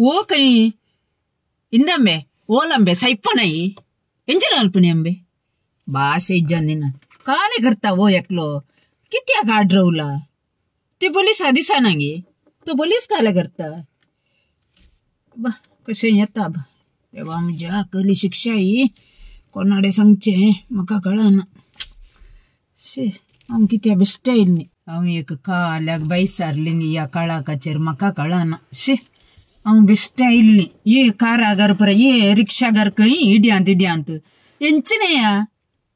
ओ कहीं इंदम्बे ओलंबे सैपनाई ಎಂಜಲ ಅಲ್ಪನೆ ಅಂಬೆ ಭಾಷೆ ಇಜ್ಜಂದಿನ ಕಾಲೆ करता वो एकलो कित्याक आड्रवला ते पोलीस दिसना गे तो पोलीस काले करता बा कशें येता बा देवा म्हज्या कसली शिक्षा ही कोणाडे सांगचें म्हाका कळना शी हांव कित्या बेश्टें येयल्ली हांव एक काल्याक बैसारली ह्या काळाकाचेर म्हाका कळना शी हांव बेश्टें आयिल्ली ये कारागार परा ये रिक्षागार खंय इड्यांत इड्यांत ಎಂಚಿನೆಯ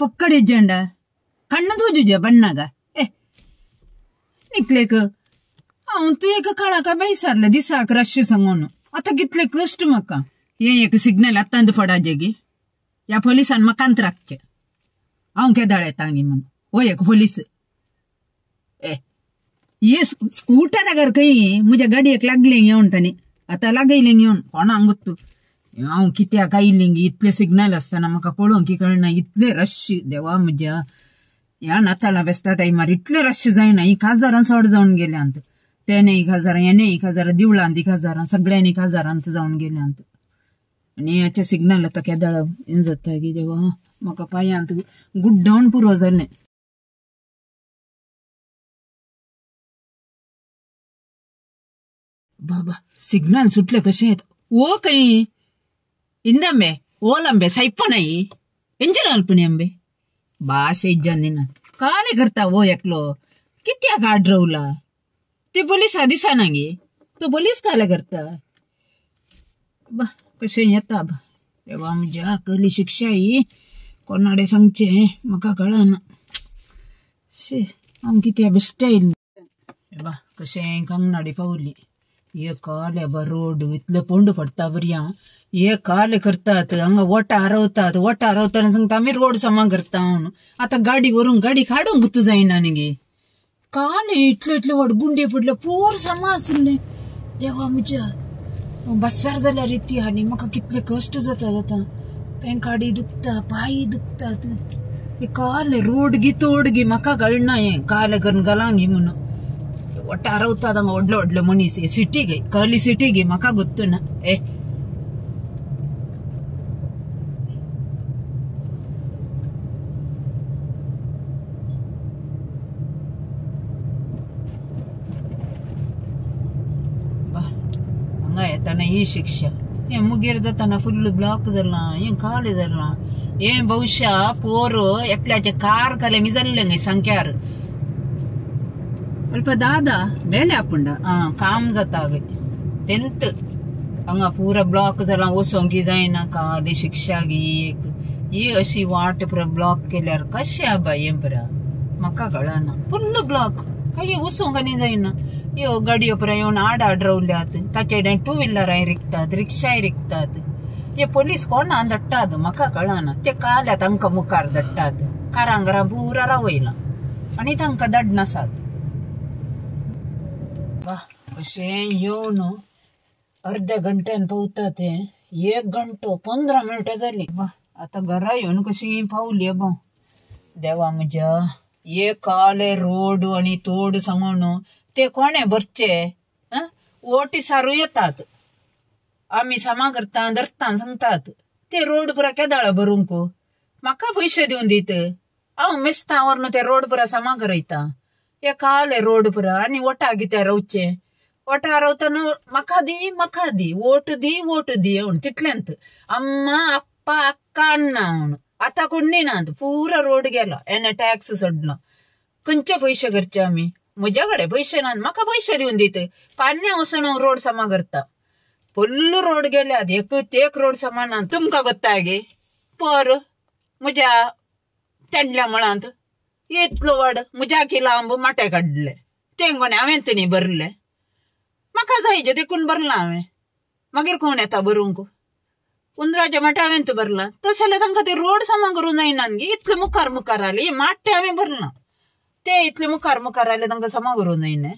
ಪಕ್ಕಡಿಜ್ಜಂಡ ಕಣ್ಣು ತೋಜುಜ ಬಣ್ಣಗ ए निकलेक हांव तूं एक काळाका बैसारलें दिसाक रश्य सांगून आतां कितले कश्ट म्हाका हे एक सिग्नल आतां पडाजेगी ह्या पोलिसान म्हाकांत राखचें हांव केदाळ येता गी म्हूण हो एक पोलीस ए हे स्कूटरागर खंय म्हज्या गाडयेक लागलें येवन तांणी आतां लागयलें येवन कोणाक गोत्तू हांव कित्याक आयलें गी इतलें सिग्नल आसतना म्हाका कळोंक कळना इतलें रश देवा म्हज्या ह्या नातालां फेस्ता टायमार इतलें रश जायना 1000 चड जावन गेल्यांत तेणे 1000 हेणे 1000 दिवळांत 1000 सगळ्यांनी 1000 जावन गेल्यांत आनी हाचें सिग्नल आतां केदळ हें जाता गी देवा म्हाका पांयांत गुड्डावन पुरो जालें. बाबा सिग्नल सुटलें कशें ओ खंय इंदम्बे ओलंबे सैपनाई ಎಂಜಲ ಅಲ್ಪನೆ ಅಂಬೆ ಭಾಷೆ ಇಜ್ಜಂದಿನ ಕಾಲೆ करता वो एकलो कित्याक आड्रवला ते पोलीस दिसना गे तो पोलीस काले करता बा कशें येता बा देवा म्हज्या कसली शिक्षा ही कोणाडे सांगचें म्हाका कळना शी हांव कित्या बेश्टें येयल्लें बा कशें कंगनाडी पावली हे काले बा रोड इतले पोंड पडटा बरया हे काले करतात हांगा वोटा हरवतात वोटा हरवतना सांगता आमी रोड समा करता म्हणून आतां गाडी व्हरूंक गाडी काडूंक गुत्त जायना न्ही काले इतले इतले व्हड गुंडे पडले पोर समा आसले देवा म्हज्या बस्सार जाल्यार रिती आनी म्हाका कितले कश्ट जाता जाता पेंकाडी दुखता पांय दुखतात हे काले रोड गी तोड गी म्हाका कळना हें काले करून घालांगी म्हणून ಒಟ್ಟ ಹರವತ್ತಾದಂಗ ಒಡ್ಲೆ ಒಡ್ಲೆ ಮನೀಸ್ ಸಿಟಿಗೆ ಕರ್ಲಿ ಸಿಟಿಗೆ ಮಕ ಗೊತ್ತುನ ए बा ಹಂಗ येताನ ಈ ಶಿಕ್ಷೆ ಏ मुगेर जाताना फुल्ल ब्लॉक जालां हें काले जालां हें ಬಹುಶಃ पोर एकल्याचे कार घालें जाल्लें संख्यार ಅಲ್ಪ ದಾದಾ ಬೇಲೆ ಆಪುಂಡ काम जाता टेंथ हांगा पुरा ब्लॉक जाला वचोंक जायना काली शिक्षा गी एक ही अशी वाट पुरा ब्लॉक केल्यार कशें आबा हें पुरा म्हाका कळना फुल्ल ब्लॉक काय वचोंक आनी जायना ह्यो गाडयो पुरा येवन आड आड रावल्यात ताचे कडेन टू व्हिलरांय रिकतात रिक्षाय रिकतात हे पोलीस कोणा दट्टात म्हाका कळना ते काल्या तांकां मुखार दट्टात कारांगरां पुरा रावयलां आनी तांकां दडनासात. वा कशें येवन अर्द्या घंट्यान पावता ते 1 घंटो 15 मिनटां जालीं. वा आतां घरा येवन कशी पावली बा देवा म्हज्या हे काले रोड आनी तोड सांगून ते कोणें भरचे ओटी सारू येतात आमी समा करता धरता सांगतात ते रोड पुरा केदाळ भरूंक म्हाका पयशे दिवन दीत हांव मेस्तां व्हरून ते रोड पुरा समा करयता. हे काले रोड पुरा आनी वोटा कित्याक रावचें वोटा रावतना म्हाका दी म्हाका दी वोट दी वोट दी म्हूण तितल्यांत अम्मा अप्पा अक्का अण्णा म्हूण आतां कोण नात पुरा रोड गेला हेणे टॅक्स सोडला खंयचे पयशे करचे आमी म्हज्या कडेन पयशे ना म्हाका पयशे दिवन दीत पान्या वचून हांव रोड समा करता फुल्ल रोड गेल्यात एक एक रोड समा ना तुमकां गोत्ता गे पर म्हज्या तेंडल्या मळांत इतलो व्हड म्हज्या की लांब माटे काडले तें कोणें हांवें तेणी भरलें म्हाका जायचे देखून भरलां हांवें मागीर कोण येता भरूंक उंदराचे माटे हांवें भरलां तशें जाल्यार तांकां ते रोड समा करूंक जायना गे इतले मुखार मुखार आले माटे हांवें भरलां ते इतले मुखार मुखार आले तांकां समा करूंक जायना.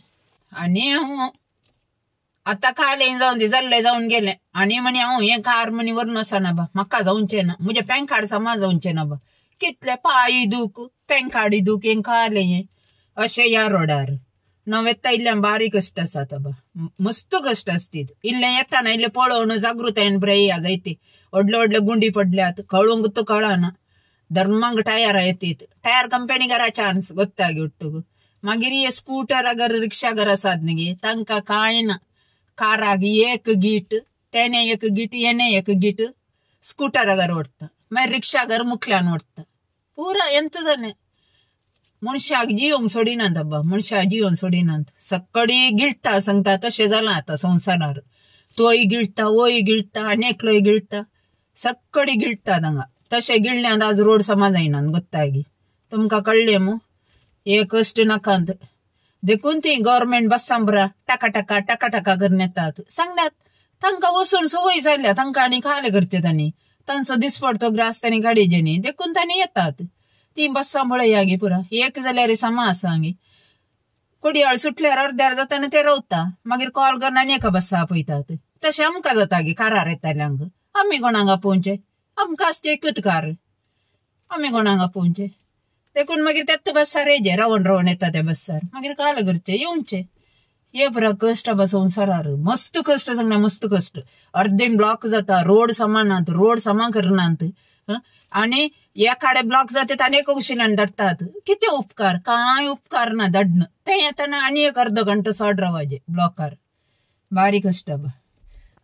आनी हांव आतां कालें जावन दी जाल्लें जावन गेलें आनी म्हणी हांव हें कार म्हणी व्हरून वचना बा म्हाका जावचें ना म्हजें पॅन कार्ड समा जावचें ना बा कितले पांय दूख पॅन कार्ड दूख हें कालें हें अशें ह्या रोडार नवेत्ता इल्ल्यान बारीक कश्ट आसात बाबा, मस्त कश्ट आसतीत. इल्लें येताना इल्लें पळोवन जागृतायेन बरें येया जायते. व्हडले व्हडले गुंडी पडल्यात, कळूंक तो कळना. धर्मांक टायरां येतीत, टायर कंपनी घरा चान्स गोत्तागी उट्टूक. मागीर हे स्कूटर अगर रिक्षा घर आसात न्ही तांकां कांय ना. काराक एक गीट, तेणे एक गीट, येणे एक गीट, स्कूटर अगर ओडटा, मागीर रिक्षा घर मुखल्यान ओडटा. पुरा एंत जालें. मनशाक जियोंक सोडिनात बाबा, मनशाक जियोंक सोडिनात. सक्कडी गिळटा सांगता तशें जालां आतां संवसारार. तोय गिळटा, वोय गिळटा, आनी एकलोय गिळटा, सक्कडी गिळटात हांगा. तशें गिळ्ळ्यान आज रोड समा जायनात गोत्तागी. तुमकां कळ्ळें मू? हे कश्ट नाकात. देखून ती गव्हर्मेंट बसां बरा टाका टाका टाका टाका करून येतात. सांगल्यात तांकां वचून संवय जाल्या, तांकां आनी खाले करचे तांणी. तांचो दिसपडतो ग्रास तांणी काडीचे न्ही, देखून तांणी येतात. ती बसां पळया गे पुरा एक जाल्यार समा आसा गे. कोडयाळ सुटल्यार अर्द्यार जाताना ते रावता, मागीर कॉल करून आनी एका बसा आपयतात. तशें आमकां जाता गे कारार येताल्यांक. आमी कोणाक आपोवचें? आमकां आसता एकूच कार, आमी कोणाक आपोवचें? देखून मागीर त्याच बसार येजे, रावण रावण येता त्या बसार. मागीर काल करचें, येवचें. हे पुरा कश्ट आबा संवसारार, मस्त कश्ट सांगना, मस्त कश्ट. अर्दे ब्लॉक जाता, रोड समा नात, रोड समा करनात. आनी एकाडे ब्लॉक जाता आनी एका कुशीन धाडटात. कितें उपकार? कांय उपकार ना धाडन. तें येतना आनी एक अर्द घंटो सोड रावाजे ब्लॉकार. बारीक कश्ट आबा.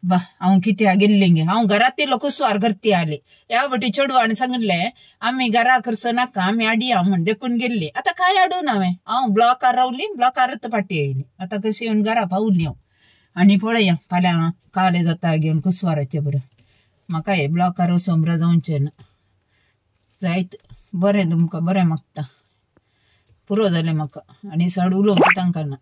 बा हांव कित्याक गेल्लें गे, हांव घरांत येयलो कुसवार करती आली. ह्या वटी चेडवान सांगलें आमी घरा करचो नाका, आमी हाडया म्हूण, देखून गेल्ली. आतां कांय हाडूं ना हांवें, हांव ब्लॉकार रावली, ब्लॉकारच फाटीं येयली. आतां कशी येवन घरा पावली हांव. आनी पळया फाल्यां काले जाता घेवन कुसवाराचें बरें. म्हाका हे ब्लॉकार वचोन बरें जावचें ना. जायत बरें तुमकां बरें मागता. पुरो जालें म्हाका आनी चड उलोवंक तांकां ना.